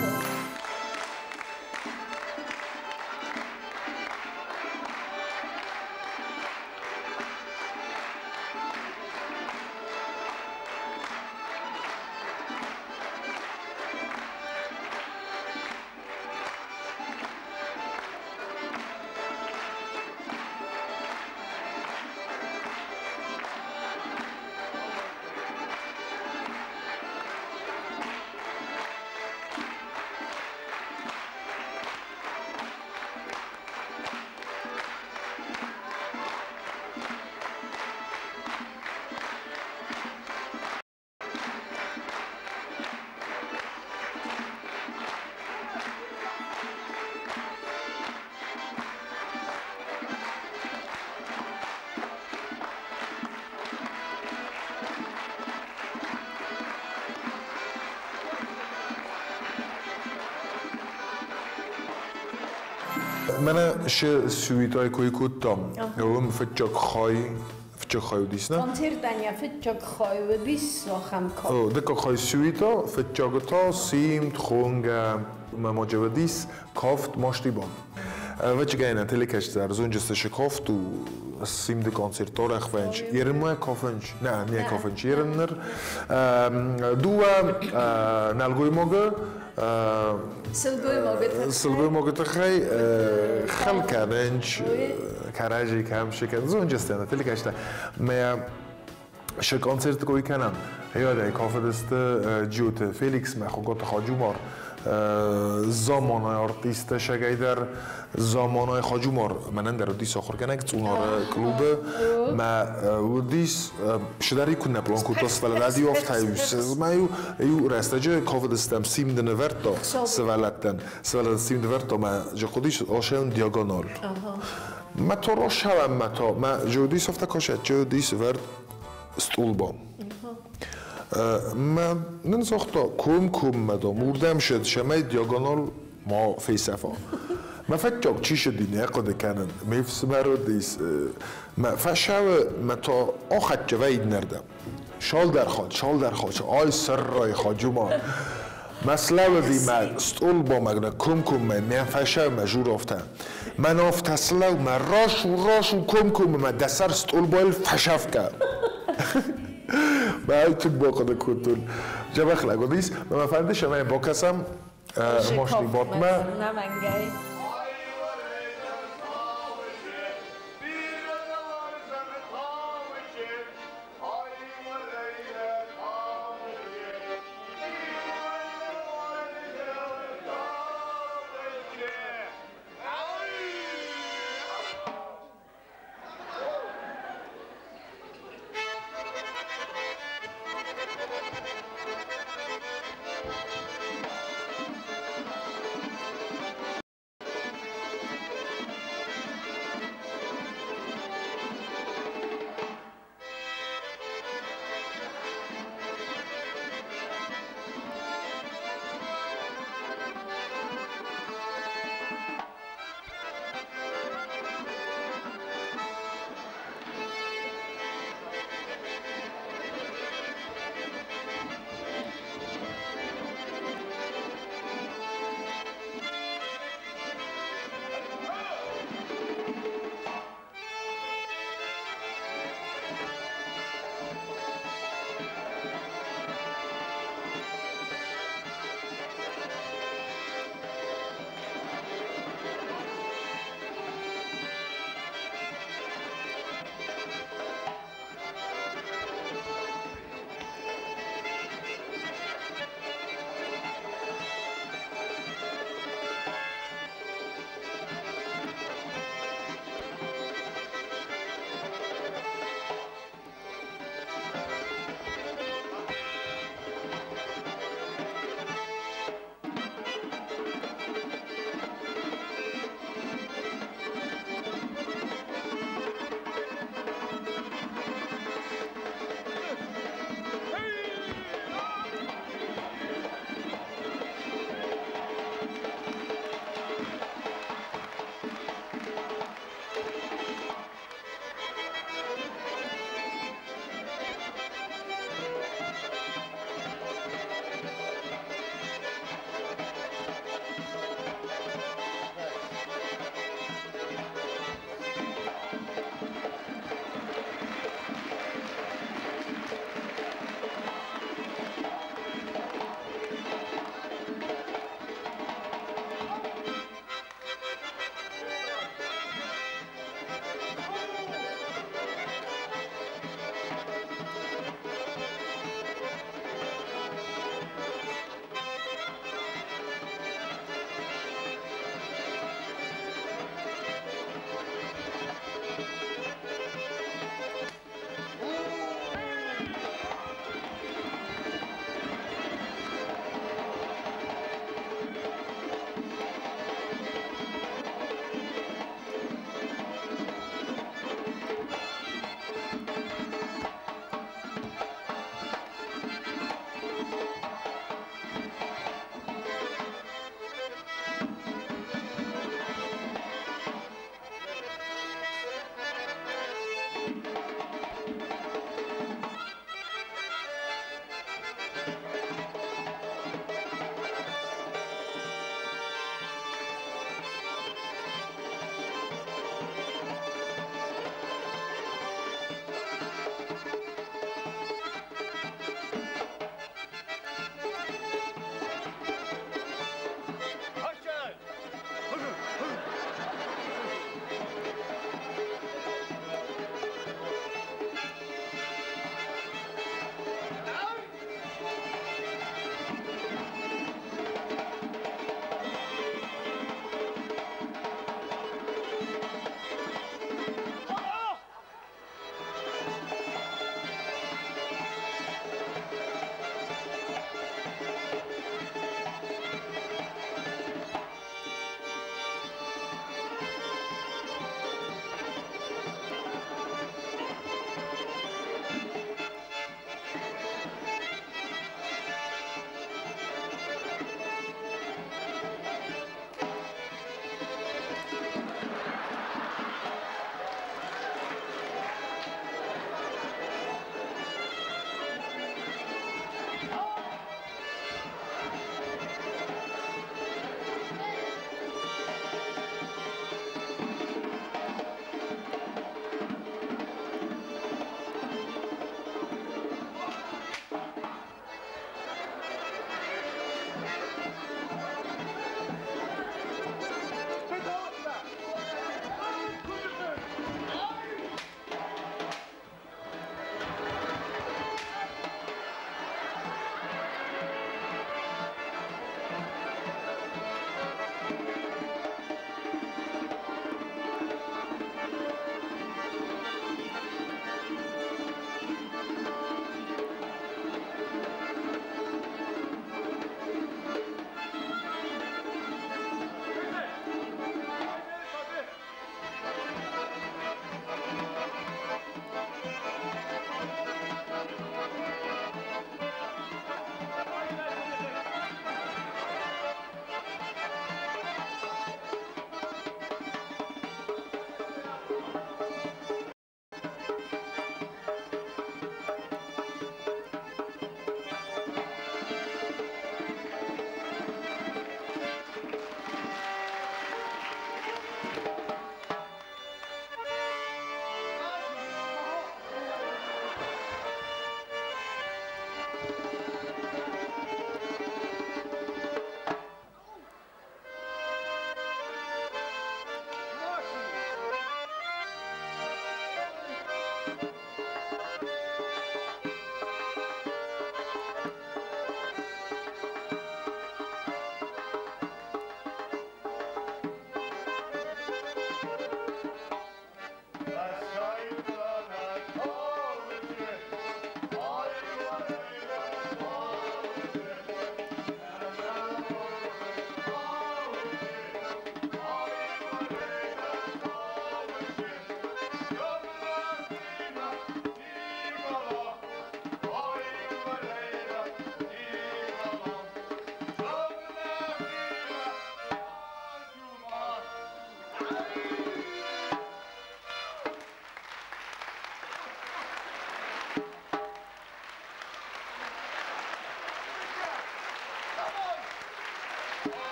Мӕнӕ шы сюитай кой кодтам. Уым фыццаг хай, фыццаг хай уыдис, нӕ? Концертӕн йӕ фыццаг хай уыдис ахӕм кафт. О, дыккаг хай сюита, фыццагы та симд, хонгӕ, мӕ ма уыдис кафт Мастибан. Ӕвӕццӕгӕн телекӕсджытӕ ӕрзонджысты шы кафт у симды концерт арӕх вӕййынц. Ерынмӕ кафынц, нӕ, не кафынц, ерын ныр. Дыууӕ нӕлгоймагы сылгоймагы тыххӕй хыл кӕнынц, кӕрӕдзи кӕм шы кӕнынц, зонджысты телекӕсджытӕ. Мӕ шы концерты кой кӕнӕм. Гъеуӕдӕй кафыдысты Джиоты Феликсмӕ, Хуыгаты Хаджумар, заманай артисттӕ сӕгӕйдӕр, заманай Хаджумар мӕнӕн дӕр уыдис ахуыргӕнӕг Цъунары клубы. Мӕ уыдис сыдӕр куы нӕ план кодта, фӕлӕ радио афтӕ мӕ иу рӕстӕджы кафыдыстӕм симды нывӕрдта сывӕллӕттӕн. Сывӕллӕттӕн симд нывӕрдта, мӕ же хъуыдис ашӕн диагональ. Мӕ то рашӕвӕм мӕ то, мӕ же уыдис афтӕ кассет, же уыдис вӕрд стъолбам. Мӕ нын загъта, комкоммӕ, дам, уырдӕм сыд, цӕмӕй диагональ ма фесӕфа. Мӕ фӕччаг чи сыди, нӕ хъуыды кӕнын. Ме фсымӕр уыдис. Мӕ фӕсӕвы мӕ та ахӕццӕ вӕййы иннӕрдӕм. Цалдӕр хатт, цалдӕр хатт, ай сӕррай Хаджумар. Мӕ слӕууыди мӕ стъолбамӕ комкоммӕ, мӕ фӕсӕвмӕ журавтӕ. Мӕн афтӕ слӕу, мӕ рашу, рашу комкоммӕ, мӕ дӕ сӕр стъолбайыл фӕсӕфгӕ. Мӕ тынг бахъуыды кодтон. Дзӕбӕх лӕг уыдис. Мӕ фӕнды, цӕмӕй бакӕсӕм Мости ботмӕ.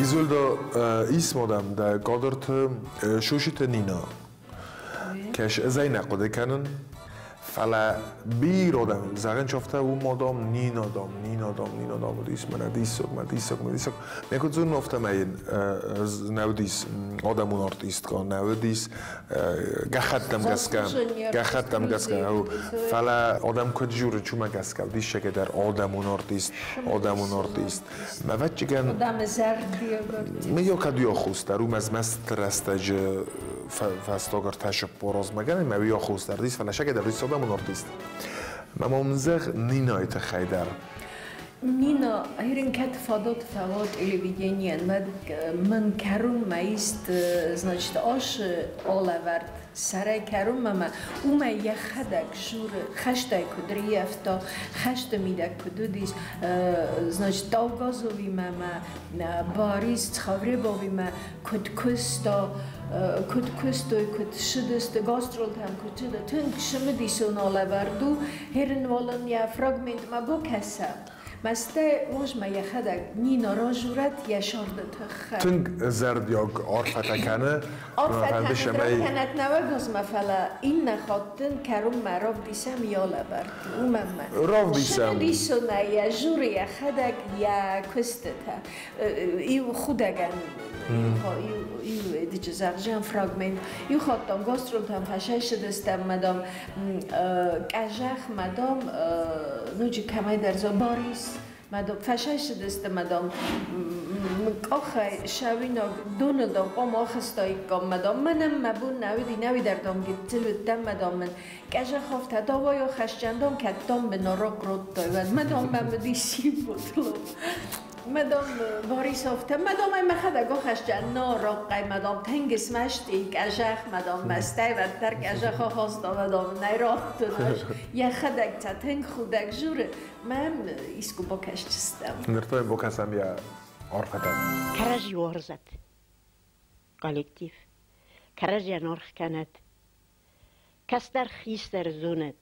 Изольда ис мадам дӕ кадрты Шушиты Нина. Кӕс ӕз ӕй нӕ хъуыды кӕнын, фӕлӕ бирӕ адӕм зӕгъын афтӕ у мадам Нина дам, Нина дам, Нина дам уыдис мӕнӕ диссаг, мӕ диссаг, мӕ диссаг. Ме куыд зонын, афтӕмӕй йын нӕ уыдис адӕмон артисткӕ, нӕ уыдис гӕххӕттӕм гӕсгӕ, гӕххӕттӕм гӕсгӕ, фӕлӕ адӕм куыд дзуры, уымӕ гӕсгӕ диссагӕй дӕр адӕмон артист, адӕмон артист. Ӕвӕццӕгӕн, мыййаг кӕд уый аххос дӕр у, мӕ рӕстӕджы фӕстаг ӕртӕ азмӕ гӕнӕн, мӕ уый аххос дӕр ис, фӕлӕ сӕгӕй дӕр уый адӕмон артист. Мӕ ма мын зӕгъ Нинайы тыххӕй дӕр. Нина, хирин кӕд фадат фӕуа телевиденийӕн, мӕн кӕронмӕ ист, значит, ас алӕвӕрд сӕрӕй кӕронмӕ мӕ уымӕй йӕхӕдӕг журы хӕстӕй куыд рыййӕфта, хӕсты мидӕг куыд уыдис, значит, Таугазовимӕ мӕ Борис Цховребовимӕ куыд куыста, куыд куыстой, куыд ссыдысты гастролтӕм, куыд цыды, тынг цымыдисон алӕвӕрд у, хирин уал ын йӕ фрагментмӕ бакӕсӕм. Мӕстӕй возьмӕ йӕхӕдӕг Нина ражурӕт йӕ сӕрды тыххӕй. Тынг зӕрдиаг арфӕтӕ кӕны. Арфӕтӕ кӕнӕт нӕуӕгазмӕ, фӕлӕ иннӕ хаттын кӕронмӕ равдисӕм йӕ алӕвӕрд. Уымӕн мӕ. Равдисӕм. Цымыдисонӕй йӕ журы йӕхӕдӕг йӕ куыстытӕ. Иу худӕгӕн иу эдичы зӕгъзӕн фрагмент. Иу хаттам гастролтӕм фӕсӕссыдыстӕм, мадам Къӕзӕх, мадам ноджы кӕмӕйдӕр дзо Борис, мадам фӕсӕссыдысты, мадам къахӕй сауинаг доны дам къом ахызтаиккам, мадам мӕнӕн мӕ бон нӕ уыди, нӕ уыдӕр дам гыццыл уыдтӕн, мадам мын Къӕзӕх афтӕ давайо хӕсджын дам кӕд дам мын арахъ радтай, уӕд мадам мӕм уыди символ. Мадам Борис афтӕ, мадам ӕй мӕхӕдӕг ахӕсджын нарахъӕй, мадам тынг смӕсти Къӕзӕх, мадам мӕстӕй уӕддӕр Къӕзӕх ахаста, мадам нӕ раттын. Йӕхӕдӕг та тынг худӕг журы, мӕм искуы бакӕсдзыстӕм. Ныр та йын бакӕсӕм йӕ арфӕтӕ. Кӕрӕдзи уарзӕд коллектив, кӕрӕдзийӕн аргъ кӕнӕд, кӕстӕр хистӕр зонӕд,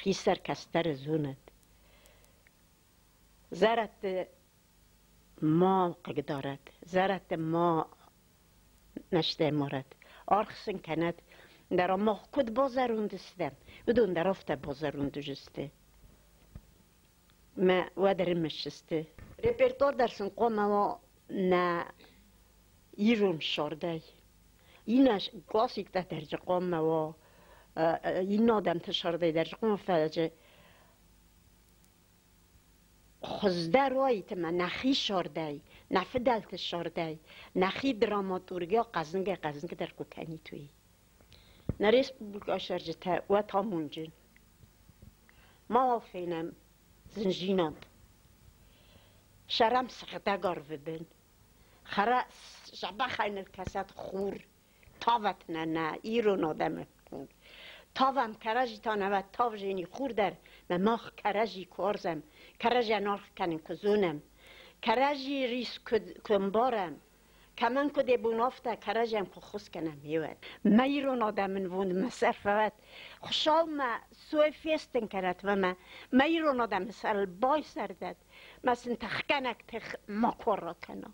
хистӕр кӕстӕры зонӕд. Зӕрӕдты ма хъыгдарӕд, зӕрӕдты ма мӕстӕй марӕд, аргъ сын кӕнӕд. Дӕр мах куыд базӕронд стӕм, уыдон дӕр афтӕ базӕронд сты. Мӕ уӕд ӕрымысдзысты. Репертуар дӕр сын хъуамӕ уа нӕ ирон сӕрдӕй. Иннӕ классиктӕ дӕр дзы хъуамӕ уа, иннӕ адӕмты сӕрдӕй дӕр дзы хъуамӕ фӕлӕ хуыздӕр уаид ӕмӕ нӕхи сӕрдӕй, нӕ фыдӕлты сӕрдӕй, нӕхи драматургийӕ хъӕзныгӕй-хъӕзныгдӕр куы кӕнит, уый. Нӕ республикӕйы цӕрджытӕ уӕд амондджын. Мауал фенӕм зындзинад. Сӕрӕм сыгъдӕг арвы бын. Хӕрӕ дзӕбӕхӕй ныл кӕсӕд хур, тавӕт нӕ нӕ ирон адӕмы хур. Тавӕм кӕрӕдзи та нӕ тавзени хур дӕр, мӕ мах кӕрӕдзи куы уарзӕм, кӕрӕдзийӕн аргъ кӕнын куы зонӕм, кӕрӕдзи рис куы ӕмбарӕм, кӕмӕн куыд йӕ бон афтӕ кӕрӕдзийӕн куы ххуыс кӕнӕм, еуӕд. Мӕ ирон адӕмы нывонд мӕ сӕр фӕуӕд, Хуыцаумӕ сой фестын кӕнӕд мӕ мӕ ирон адӕмы сӕрыл байсӕрдӕд, мӕ сын тыхгӕнӕг тых макуы ракӕна.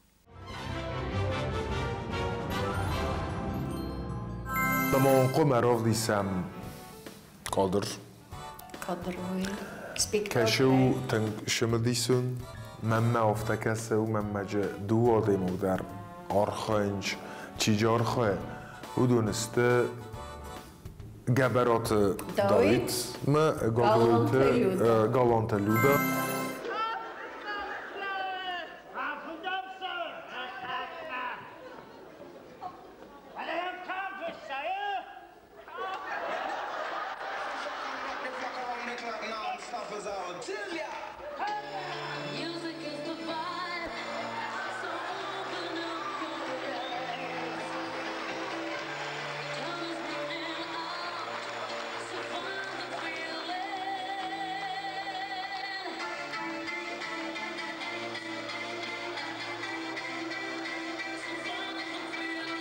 Мамонхъо равдисӕм кадр. Кадр спектакль. Кӕсы тынг цымыдисон, мӕнмӕ афтӕ кӕсы, уымӕн ӕмӕ дыууӕ адӕймаг дӕр архайынц, чи дзы архайы, уыдон сты Гӕбӕраты Давид ӕмӕ Гаглойты Галанты Люда. Music is the vibe, so open up your eyes. Time is running out, so find the feeling. So find the feeling. So find the feeling.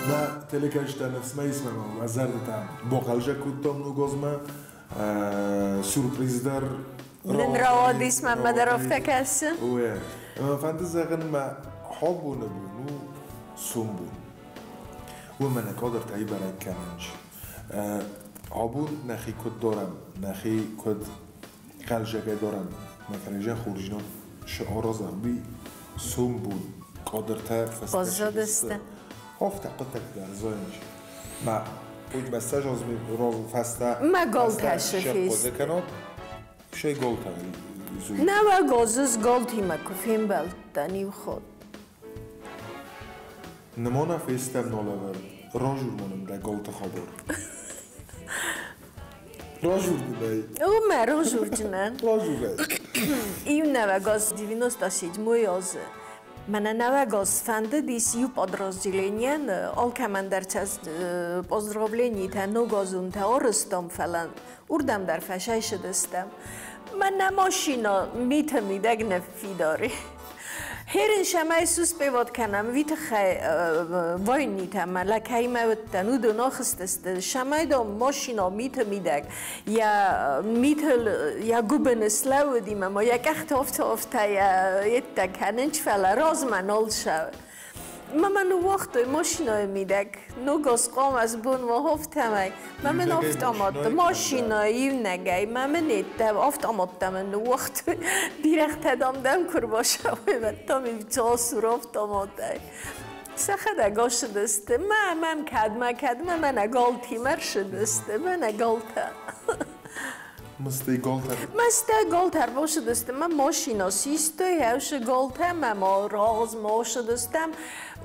Нӕ телекӕсджытӕ ныфсмӕ исмӕ ма зӕрдӕтӕ бохъӕлзӕг кодтам ног азмӕ. Сюрприз дӕр Нын рауадис мӕнмӕ дӕр афтӕ кӕсы. Уе. Фӕнды зӕгъын мӕ хабоны бон у сомбон. Уымӕн кадртӕ бӕрӕг кӕнынч. Абон нӕхи куыд дарӕм, нӕхи куыд хъӕлзӕгӕй дарӕм, мӕ кӕрӕдзийӕн хорзинад шы аразӕм, уый сомбон кадртӕ Баззадысты. Афтӕ хъуыддӕгтӕ дӕр зайынч. Мӕ úgy messze az фӕстӕ Мӕ галтӕ фест. Кӕнат, шей галтӕ. Нӕуӕг азы галтимӕ куы фембӕлдтӕн иу хатт. Нымона фестӕм налӕвӕрд, ражурмоным дӕ галты хабар. Ражурдынӕй. О, мӕ ражурджынӕн. Ражурӕй. Иу нӕуӕг аз 97 азы. Мӕнӕ нӕуӕг аз фӕндыдис иу подразделенийӕн алкӕмӕн дӕр поздравленийтӕ ногазонтӕ арызтам, фӕлӕ уырдӕм дӕр фӕсайсыдыстӕм. Мӕнӕ машина миты мидӕг ныффидар и. Херин шамай суспевот кӕнӕм, уый тыххӕй войнитӕ мӕ лӕкӕимӕ уыдтӕн, уыдон ахызтысты. Шамай дам машина миты мидӕг, йӕ митыл йӕ гуыбыны слӕууыди мӕ ма йӕ къӕхтӕ афтӕ-афтӕ йедтӕ кӕнынч, фӕлӕ размӕ нал цӕуы. Мӕ мӕ ныууагътой машинӕйы мидӕг. Ног аз хъуамӕ сбонмӕ афтӕмӕй. Мӕ мын автоматты машинӕйы иунӕгӕй мӕ мын еттӕ автоматтӕ мын ныууагътой. Бирӕгътӕ дам дӕм куы рбацӕуой, уӕд дам иу автоматӕй. Сӕхӕдӕг ацыдысты. Мӕ мӕм кӕдмӕ, кӕдмӕ мӕнӕ галтимӕ рцыдысты, мӕнӕ галтӕ. Мыстӕй галтӕ. Мыстӕй галтӕ ӕрбацыдысты, мӕ машинӕ систой, ӕвсы галтӕ, мӕ ма размӕ ацыдыстӕм.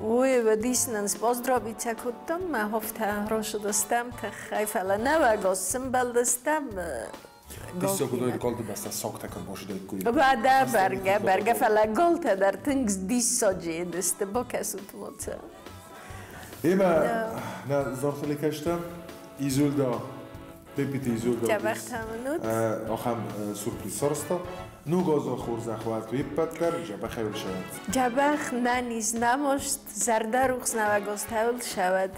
Уый уыдис нын споздравить кодтам, мӕ афтӕ рацыдыстӕм тыххӕй, фӕлӕ нӕуӕг аз сымбӕлдыстӕм. Диссаг уыд, галты бӕстӕ сагтӕ куы ӕрбацыдаиккой. Уӕдӕ бӕргӕ, бӕргӕ, фӕлӕ галтӕ дӕр тынг диссаджы сты, бакӕсут ма сӕ. Ӕмӕ нӕ зартыликӕстӕ Изольда Пепиты Изольда ахӕм сюрприз сарӕзта. Ног азы хорзӕх уӕд уе ппӕт дӕр, дзӕбӕхӕй уыл сӕвӕд. Дзӕбӕх, нӕниз, намост, зӕрдӕрухс нӕуӕг азтӕ уыл сӕвӕд.